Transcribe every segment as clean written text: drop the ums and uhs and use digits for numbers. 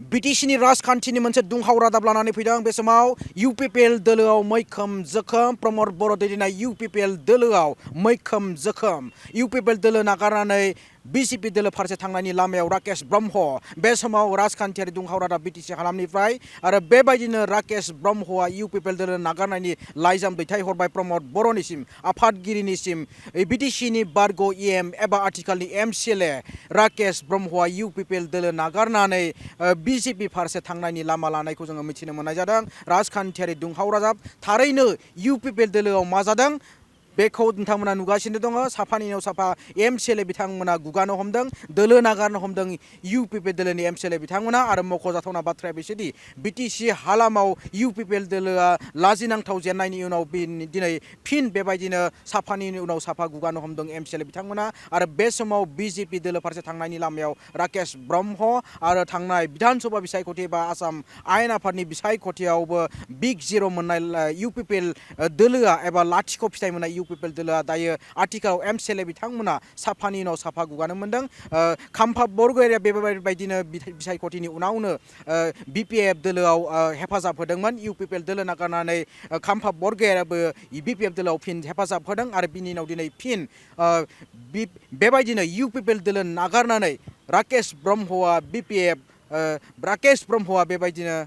बिटिसिनि राजखान्थिनि मोनसे दुंहाव रादाब लानानै फैदों। बे समाव इउपिपिएल दोलोआव मैखोम जोखोम प्रमद बर' दैदेननाय इउपिपिएल दोलोआव मैखोम जोखोम इउपिपिएल दोलो नागारनानै बिजेपि दोलो फारसे थांनायनि लामायाव राकेश ब्रह्म बे समाव राजखान्थियारि दुंहाव रादाब बिटिसि हालामनिफ्राय आरो बेबायदिनो राकेश ब्रह्मआ इउपिपिएल दोलो नागारनायनि लाइजाम दैथायहरबाय प्रमद बर'निसिम आफादगिरिनिसिम बिटिसिनि बारग' इएम एबा आथिखालनि एमसिएलए राकेश ब्रह्मआ इउपिपिएल दोलो नागारनानै बिजेपि फारसे थांनायनि लामा लानायखौ जोङो मिथिनो मोननाय जादों। राजखान्थियारि दुंहाव रादाब थारैनो इउपिपिएल दोलोआव मा जादों बेखौ नोंथांमोना नुगासिनो दङ। साफानि उनाव साफा एमसिएलए बिथांमोना गुगानो हमदों, दोलो नागारनो हमदों इउपिपिएल दोलोनि एमसिएलए बिथांमोना। आरो मख'जाथावना बाथ्राया बिसोरदि बिटिसि हालामाव इउपिपिएल दोलोआ लाजिनांथाव जेननायनि उनाव दिनै फिन बेबायदिनो साफानि उनाव साफा गुगानो हमदों एमसिएलए बिथांमोना। आरो बे समाव बिजेपि दोलो फारसे थांनायनि लामायाव राकेश ब्रह्म आरो थांनाय बिधानसभा बिसायख'थि बा आसाम आयेन आफादनि बिसायख'थियावबो बिग जिर' मोननाय इउपिपिएल दोलोआ एबा लाथिख' फिथाइ मोननाय इउपिपिएल दोलोआ दायो आथिखालाव एमसिएलए बिथांमोना साफानि उनाव साफा गुगानो मोनदों। खाम्फा बरग'यारिया बेबायदिनो बिसायख'थिनि उनावनो बिपिएफ दोलोआव हेफाजाब होदोंमोन। इउपिपिएल दोलो नागारनानै खाम्फा बरग'यारियाबो बिपिएफ दोलोआव फिन हेफाजाब होदों आरो बिनि उनाव दिनै फिन बेबायदिनो इउपिपिएल दोलो नागारनानै राकेश ब्रह्मआ बेबायदिनो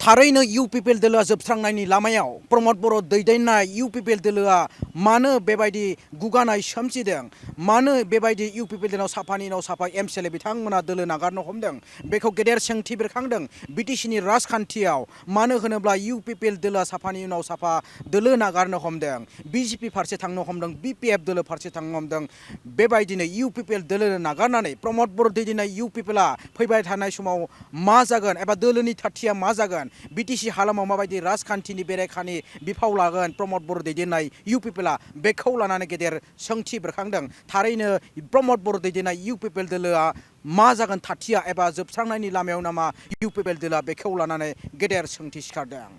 थारैनो इउपिपिएल दोलोआ जोबस्रांनायनि लामायाव प्रमद बर' दैदेननाय इउपिपिएल दोलोआ मानो बेबायदि गुगानाय सोमजिदों, मानो बेबायदि इउपिपिएल दोलोआव साफानि उनाव साफा एमसिएलए बिथांमोना दोलो नागारनो हमदों बेखौ गेदेर सोंथि बेरखांदों बिटिसिनि राजखान्थियाव। मानो होनोब्ला इउपिपिएल दोलोआ साफानि उनाव साफा दोलो नागारनो हमदों, बिजेपि फारसे थांनो हमदों, बिपिएफ दोलो फारसे थांनो हमदों। बेबायदिनो इउपिपिएल दोलो नागारनानै प्रमद बर' दैदेननाय इउपिपिएलआ फैबाय थानाय समाव मा जागोन एबा दोलोनि थाथिया मा जागोन, बिटिसि हालामाव माबायदि राजखान्थिनि बेरेखानि बिफाव लागोन प्रमद बर' दैदेननाय इउपिपिएलआ बेखौ लानानै गेदेर सोंथि बेरखांदों। थारैनो प्रमद बर' दैदेननाय इउपिपिएल दोलोआ मा जागोन थाथिया एबा जोबस्रांनायनि लामायाव नामा इउपिपिएल दोलोआ बेखौ लानानै गेदेर सोंथि सिखारदों।